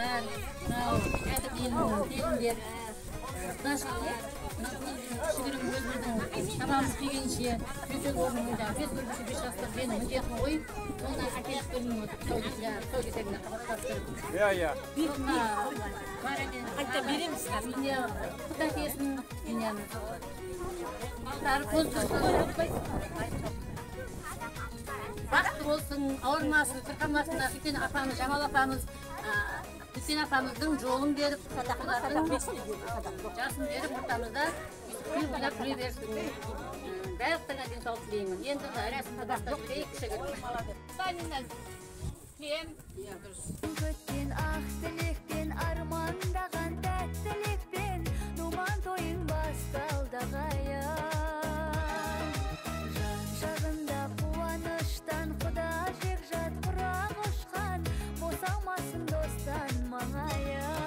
Балдар, мынау келіндер, құдашалар, кішігірім өзіміздің шамамыз келгенше төсек орнын, жаңағы 5 көрпеше, 5 жастық менің міндетім ғой. Соны әкеліп бердім, тұсаукесеріне қабаттастырып. Иә, иә. Қайта береміз. Үйіне құт әкелсін, үйіне балдары көз бақытты болсын, ауырмасын, сырқамасын. Үлкен апамыз, Жамал апамыз, Үсен апамыздың жолын беріп, олардың жасын беріп, ортамызда күліп ойнап жүре берсін. Барлықтарыңа денсаулық тілеймін. Енді рәсімді бастап жіберейік кішігірім. Күткен ақ тілекпен, армандаған тәттілікпен, думан тойың басталды ағайын. Жан жағында қуаныштан құда жекжат құрақ ұшқан, босамасын достан маңайын.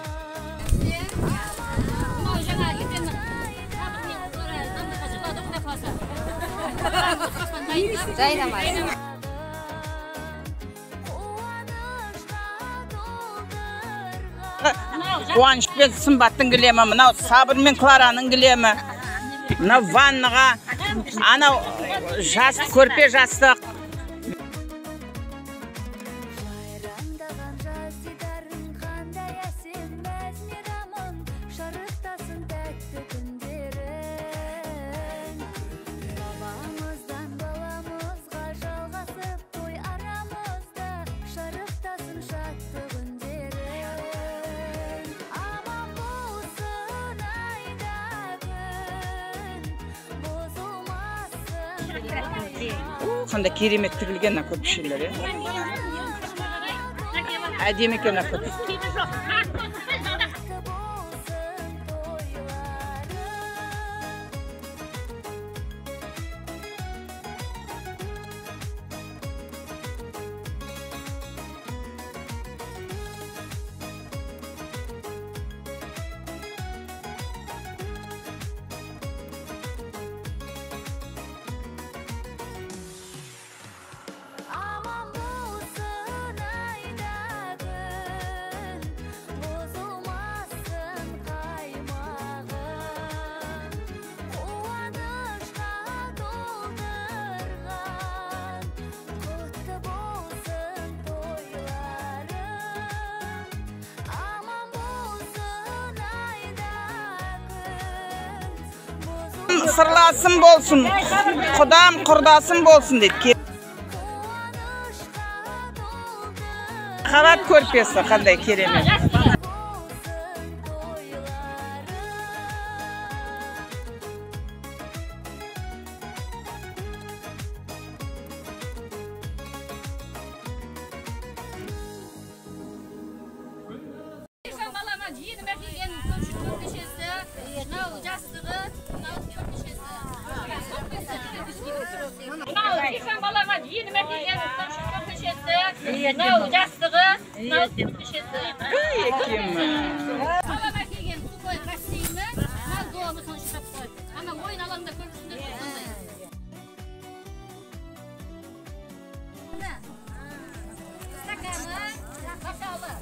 Мынау жаңа ертең жығылады ғой, құдай қаласа. Жайнамаз. Қуаныш пен Сымбаттың кілемі, мынау Сабыр мен Клараның кілемі, мынау ваннаға, анау жас, көрпе жастық. Жайраңдаған жаз дидарың қандай әсем мәз мейрамың, шарықтасын тәтті күндерің. Бабамыздан баламызға жалғасып той арамызда, шарықтасын шаттық үндерің. Аман болсын айда күн, бұзылмасын. Қандай керемет тігілген мына көрпешелер, е? Әдемі екен мына көрпе. Құтты болсын тойларың. Аман болсын айда күн, бұзылмасын қаймағың, қуанышқа толтырған, құтты болсын тойларың. Аман болсын айда күн, бұзылмасын Сырласым болсын, құдам құрдасым болсын дейді. қуанышқа толтырған. Қабат көрпесі қандай керемет. Болсын тойларың. Балама жиенім әкелген көрпешесі, мынау жастығы, мынау көрпешесі. Мынау Рихан балама жиенім әкелген көрпешесі, мынау жастығы, мынау көрпешесі. Балам әкелген сухой бассейні, мынау домы соны шығарып қойды. Ана ойын алаңында көріпсіңдер ғой сондай. Стаканы, бокалы.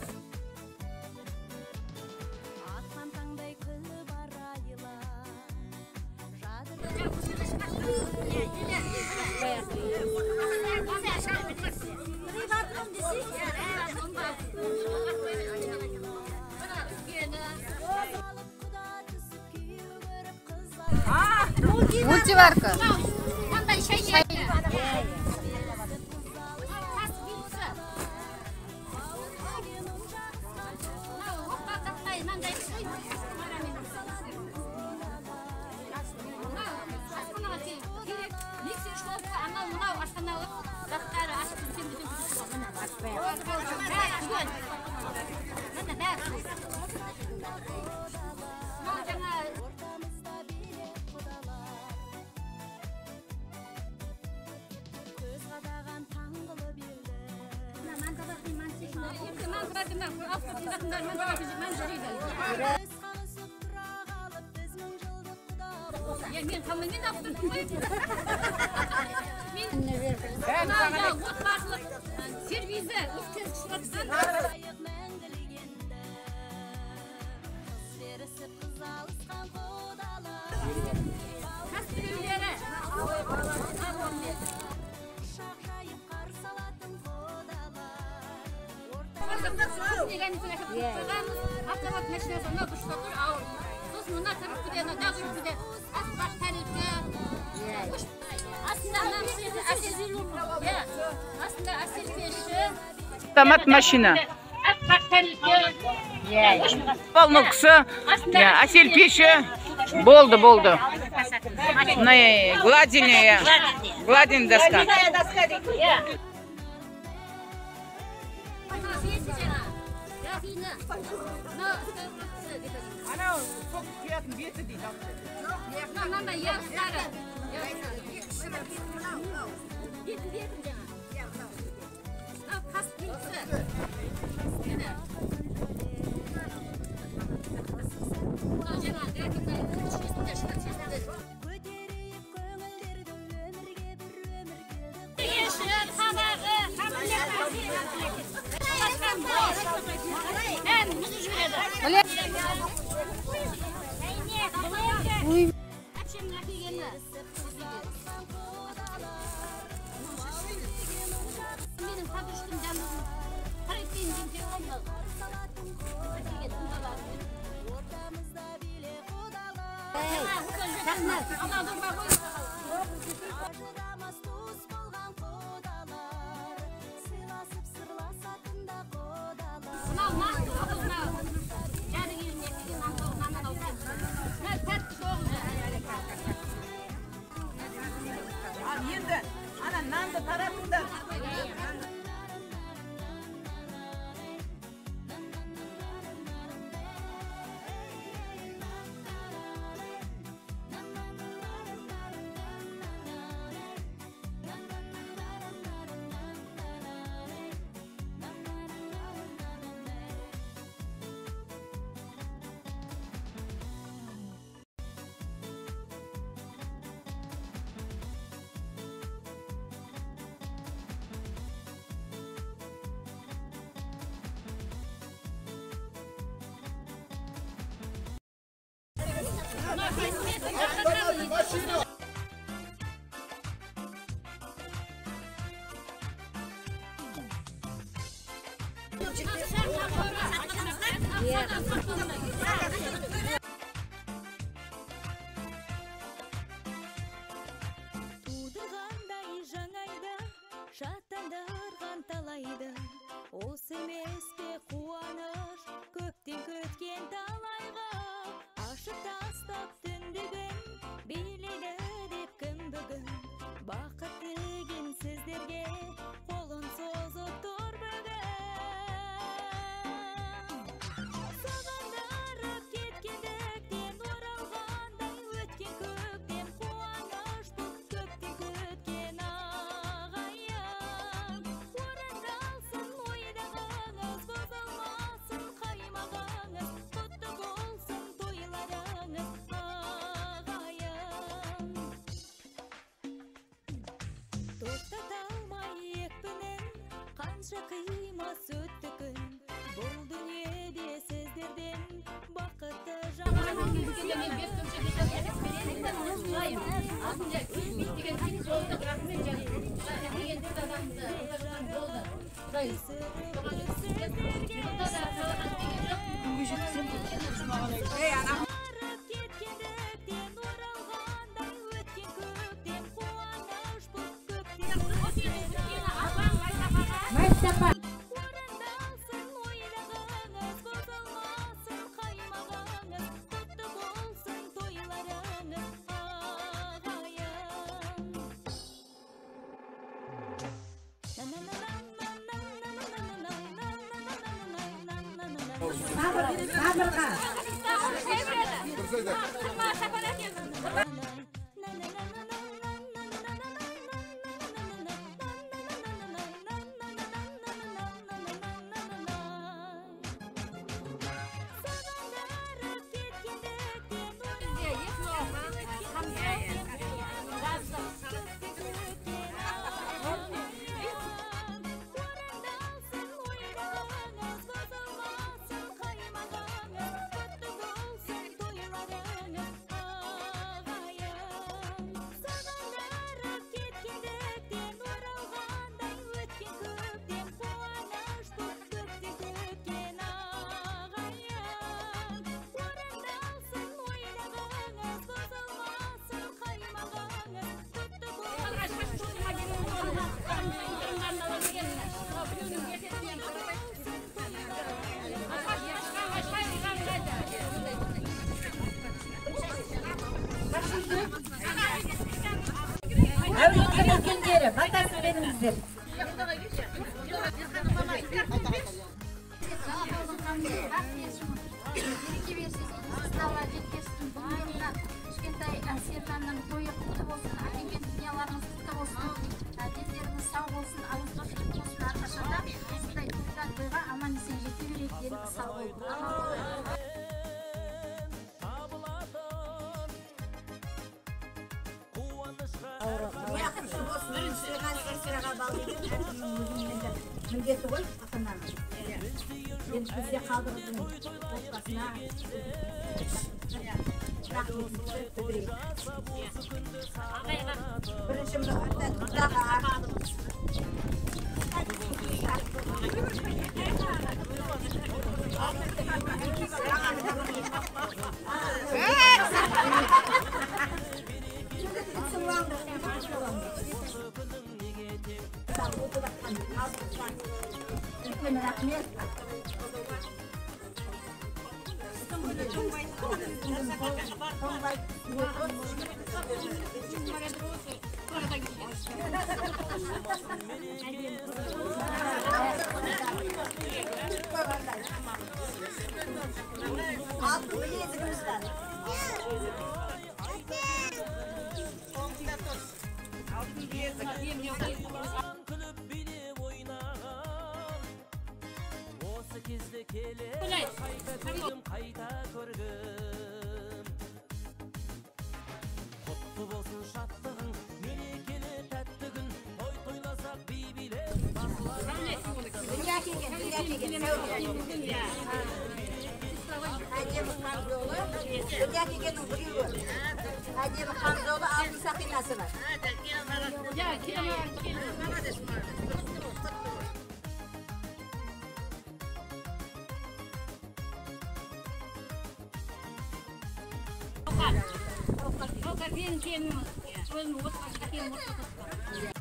Атқан таңдай күліп арайла, жадырап құда түсіп күйеу көріп қыз Мультиварка. Қандай шай? Ортамызда билеп құдалар, көз қадаған таң қылып елді. Көз қағысып тұра қалып, біз мың жылдық құда Мен қалмай алып тұрдым ғой. Мен мынау отбасылық сервизі болайық мәңгілік енді. Кухня гарнитур әкеліп қойғанбыз. Автомат машинасы мына бұрышта тұр, ауыр. Сосын мына коробкада, мына коробкада аппақ тарелка. Астында иә, астында әсел пеші. Автомат машина. Аппақ тарелка. Полноксы, әсел пеші. Болды, болды. Мына гладильная, гладильная доска. Анау сок құятын беті дейді. Мынандай ярыстары. Бетін бетін жаңа. Мынау қасық белгісі. Мынау жаңа графикта шешті, шешті. Көтерейік көңілдерді, өмірге бір өмір келді. Еші, табағы, бәрін мұзы жібереді. Әпшемнің әкелгені. Менің подружкам жанымыз қарайтпейін жемпер ғой мынау. Әкелген ұнталары. Ортамызда биле құдалар. Ажырамас туыс болған құдалар. Сыйласып сырласатын да құдалар. Мынау нан, мынау жәдігеріне әкелген нан, наннан алған. Мына тәтті соғысы. Ал енді ана нанды таратыңдар. Тудырғандай жаңайда, шаттандырған талайды. Осы емес пе қуаныш, көптен күткен талайға. Ашып тастап түндігін, билейді деп кім бүгін. Бақыт деген сіздерге, қолын созып тұр бүгін. Сағындырып кеткендіктен оралғандай өткен көктем, қуаныш бұл көптен күткен ағайын. Орындалсын ойдағыңыз, бұзылмасын қаймағыңыз, құтты болсын тойларыңыз ағайын. Тоқтата алмай екпінін, қанша қимас өтті күн. Бұл дүниеде сіздерден бақытты жан. Кеткендіктен оралғандай өткен көктем, қуаныш бұл көктем. Орындалсын ойдағыңыз, бұзылмасын қаймағыңыз, құтты болсын тойларыңыз ағайын. Сағындырып кеткендіктен орындалсын ойдағыңыз, бұзылмасын қаймағыңыз, құтты болсын тойларыңыз ағайын. Рахмет. Береке берсін, алла жеткізсін. Бүгінгі мына кішкентай Сержанның тойы құтты болсын, әкелген дүниеларыңыз құтты болсын, дендеріңіз сау болсын, ауызбіршілік болсын әрқашанда. Осындай тойдан тойға аман есен жете берейік, деніңіз сау болсын. Міндеті ғой ата-ананың. Енді бізде қалдырдың отбасына рахметімізді білдірейік. Бірінші құдаға. Үлкен рахмет. Altın білезігіміз бар. Алтын білезік. Күліп билеп ойнаған осы кезде келе қайта көргім, қайта көргім. Құтты болсын шаттығың, мерекелі тәтті күн, той тойласақ би билеп басылар. Дүние келген, дүние келген. Әдемі қамзолы, дүние келгеннің біреуі. Әдемі қамзолы, алтын сақинасы бар. Менің келінім, өзім отбасы, әкем отбасы.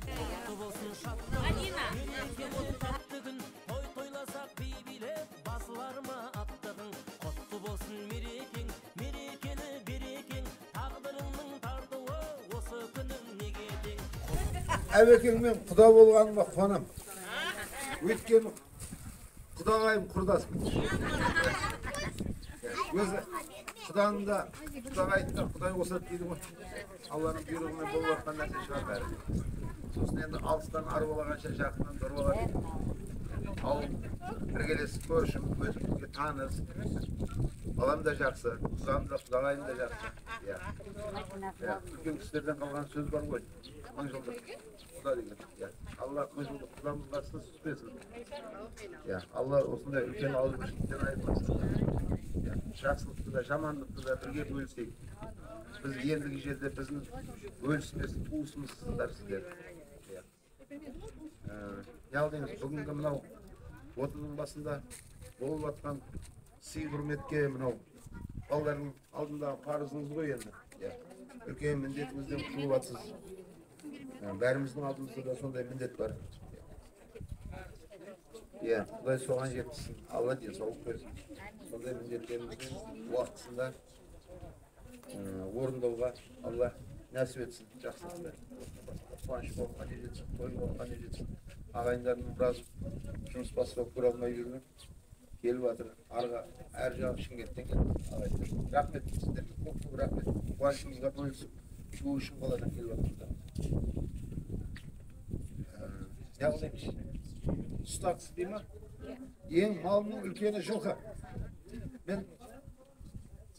Құтты болсын шаттығың, мерекелі тәтті күн, той тойласақ би билеп басылар ма аптығың. Құтты болсын мерекең, мерекелі берекең, тағдырыңның тартуы осы күнің неге тең. Әбекеңмен құда болғаныма қуанам. Өйткені құдағайым құрдасым. Өзі құданың да құдағайды да құдай қосады дейді ғой. Алланың бұйрығымен болып жатқан нәрсе шығар бәрі. Сосын енді алыстан арбалағанша жақыннан бір бала дейді. Ауыл іргелес көршім, өзімізге таныс. Балам да жақсы, құдам да, құдағайым да жақсы. Иә. Үлкен кісілерден қалған сөз бар ғой. Мың жылдық құда деген. Иә. Алла мың жылдық құдамыз басына түспесін. Иә. Алла осындай үлкен ауызбіршіліктен айырмасын. Иә. Жақсылықты да, жамандықты да бірге бөлісейік. Біз ендігі жерде біздің бөлісмес туысымызсыздар сіздер. Иә. Не алдыңыз, бүгінгі мынау отының басында болып жатқан сый құрметке мынау балалардың алдындағы парызыңыз ғой енді. Иә. Үлкен міндетіңізден құтылып жатсыз. Бәріміздің алдымызда да сондай міндет бар. Иә, Құдай соған жеткізсін, Алла денсаулық берсін. Сондай міндеттерімізді уақытысында орындауға Алла нәсіп етсін, жақсылықты. Қуаныш болған не жетсін, той болған не жетсін. Ағайындарының біраз жұмыс бастап көре алмай жүрген, келіп жатыр. Арға әр жағы Шымкенттен келді ағайындар. Рахмет сіздерге, көп көп рахмет. Қуанышымызға бөлісіп, шу үшін қаладан келіп жатырмыз. Яғни ұстатсыз дей ма? Ең малының үлкені жылқы. Мен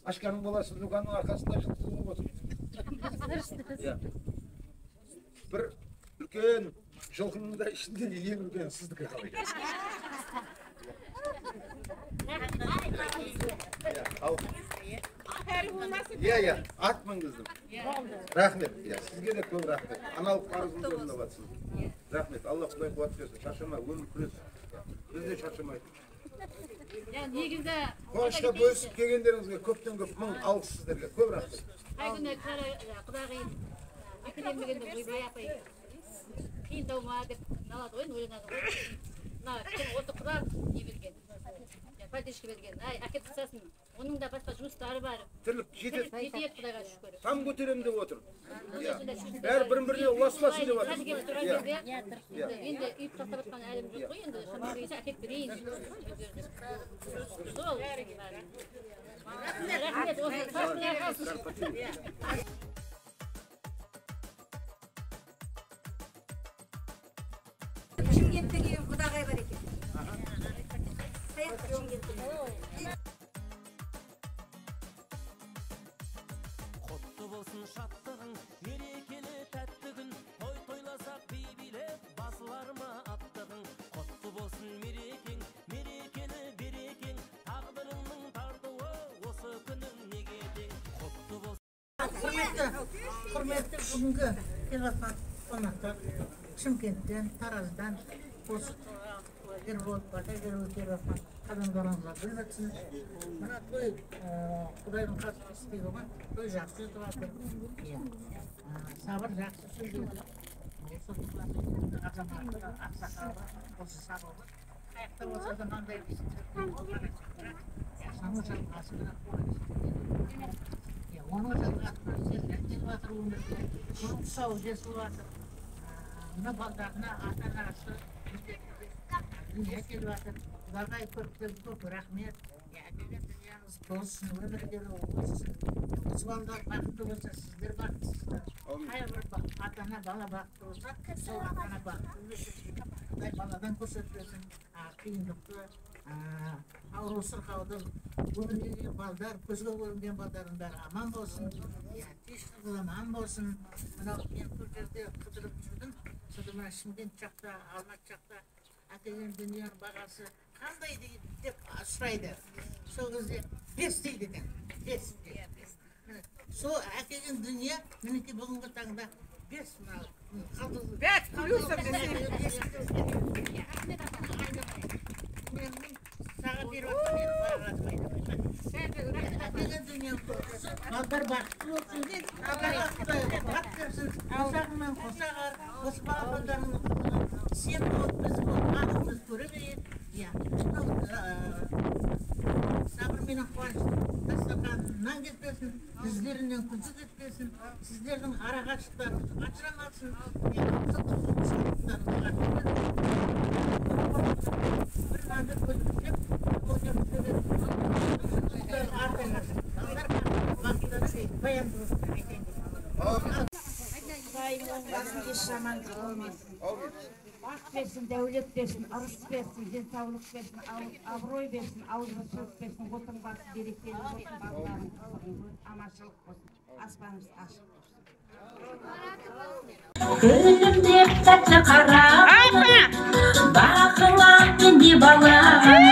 Ашканың баласы Луканың арқасында жылқы болып отыр. Бір үлкен жылқының да ішінде ең үлкені сіздікі қалай. Иә, иә, ат мінгіздім. Рахмет, сізге де көп рахмет. Аналық парызыңызды орындап жатсыз. Рахмет, Алла Құдай қуат берсін. Шаршама, өмір күрес. Біз де шаршамайды. Қуанышқа бөлісіп келгендеріңізге көптен көп мың алғыс сіздерге. Көп рахмет. Қай күні құдағиым әкелемегенде ойбай апай қиындау ма деп налады ғой, ойланады ғой. Мына осы құда не берген, поддержка берген. Ай, әкеп тастасын. Оның да басқа жұмыстары бар. Тірлік жетеді. Жетеді, Құдайға шүкір. Там көтеремін деп отыр. Бәрі бір-біріне ұласпасын деп отыр. Енді үйіп тастап жатқан әлім жоқ қой, енді шамасы келсе әкеп берейін. Сол. Рахмет, осы тасқын. Шымкенттен келген құдағай бар екен. Құтты болсын шаттығың, мерекелі тәтті күн, той тойласақ би билеп, басылар ма аптығың. Құтты болсын мерекең, мерекелі берекең, тағдырыңның тартуы осы күнің неге тең. Құтты болсын. Құрметті бүгінгі келіп жатқан қонақтар Шымкенттен, Тараздан, осы Ербол, Батайгер келіп жатқан адамдарымызға гүл бітсін. Мына той Құдайдың қазынасы дейді ғой, той жақсы өтіп жатыр. Сабыр жақсы сөйледі. Осы азаматы, ақсақалы, осы сабыр. Қаяқта болса да мынандай оның жалғасы сержан келіп жатыр өмірге, оның тұсауы кесіліп жатыр. Мына балдарына ата-анасы дүние келіп жатыр. Құдайға көптен көп рахмет. Әкелген дүниеңіз болсын, өмірлері болсын. Осы балалар бақытты болса, сіздер бақыттысыздар. Қай бір ата-ана бала бақытты болса, сол ата-ана бақытты болсын. Құдай баладан көрсетпесін қиындықты, ауру сырқауды өмірге келген балдар, көзге көрінген балдардың бәрі аман болсын, тыныштық аман болсын. Мынау мен көп жерде қыдырып жүрдім, сонда мына Шымкент жақта, Алматы жақта әкелген дүниенің бағасы қандай деп сұрайды. Сол кезде 5 дейді екен, 5 деп. Сол әкелген дүние мінекей бүгінгі таңда 5 мынау қалды. 5 плюсом десең. Саған беріп жатқан менің бағасым. Әкелген дүнием балдар бақытты болсын деп, Құдай бақ берсін, қосағыңмен қосағар, осы балапандарыңның қызығын сен бол, біз бол, бақытымыз көре берейік. Сабыр менен қуаныштың дастарханынан кетпесін, жүздерінен күлкі кетпесін, сіздердің арақашықтарыңыз ажырамасын, бір нанды көзіміздеп, Құдайым еш жамандық болмасын. Бақ берсін, дәулет берсін, ырыс берсін, денсаулық берсін, абырой берсін, ауызбіршілік берсін, отың басы берекелі болсын, балаларың қызығын көріп, аманшылық болсын, аспанымыз ашық болсын. Күлімдеп тәтті қарағым, бақылап пенде балағым,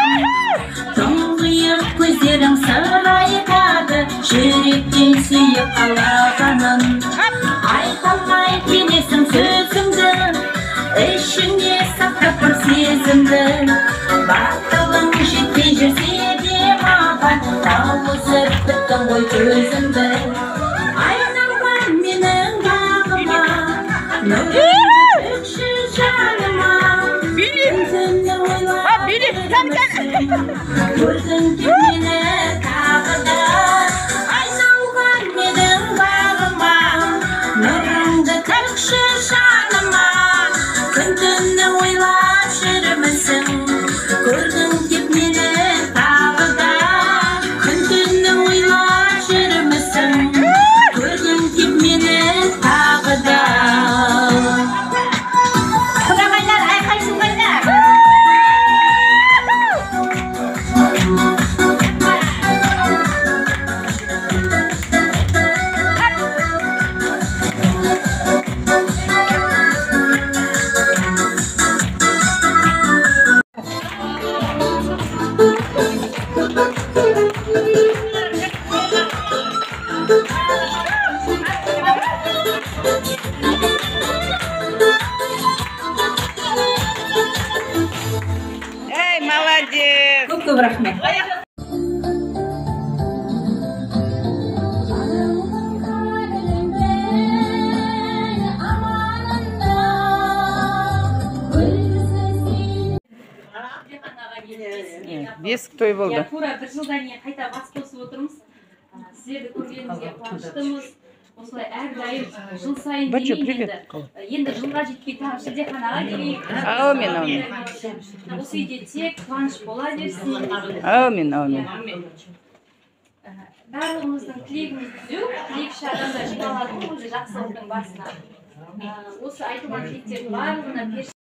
тұңғиық көздерің сыр айтады, жүректен сүйіп қалағанын. Айта алмай келесің сөзіңді, ішіңе сақтап бір сезімді. Батылың жетпей жүрсе де маған, тауысып біттің ғой көзіңді. Айналған менің бағыма, нұрыңды төкші жаныма. Күн-түні ойлап жүрмісің, көргің кеп мені тағы да. Айналған менің бағыма, нұрыңды төкші жаныма. Күн-түні ойлап жүрмісің, көргің кеп мені тағы да. Күн-түні ойлап жүрмісің, көргің кеп мені тағы да. Құдағайлар, айқай-шу қайда? Эй, молодец! Көп-көп рахмет. Бесік той болды. Иә, тура бір жылдан кейін қайта бас қосып отырмыз. Сіздерді көргенімізге қуаныштымыз. Осылай әрдайым, жыл сайын Бачо, демеймін привет. енді. Енді жылға жетпей, тағы шілдеханаға келейік. Әумин, әумин. Осы үйде тек қуаныш бола берсін. Әумин, әумин. Барлығымыздың тілегіміз түзу. Тілекші адамдар жиналады ғой өзі жақсылықтың басына. Осы айтылған тілектердің барлығына періште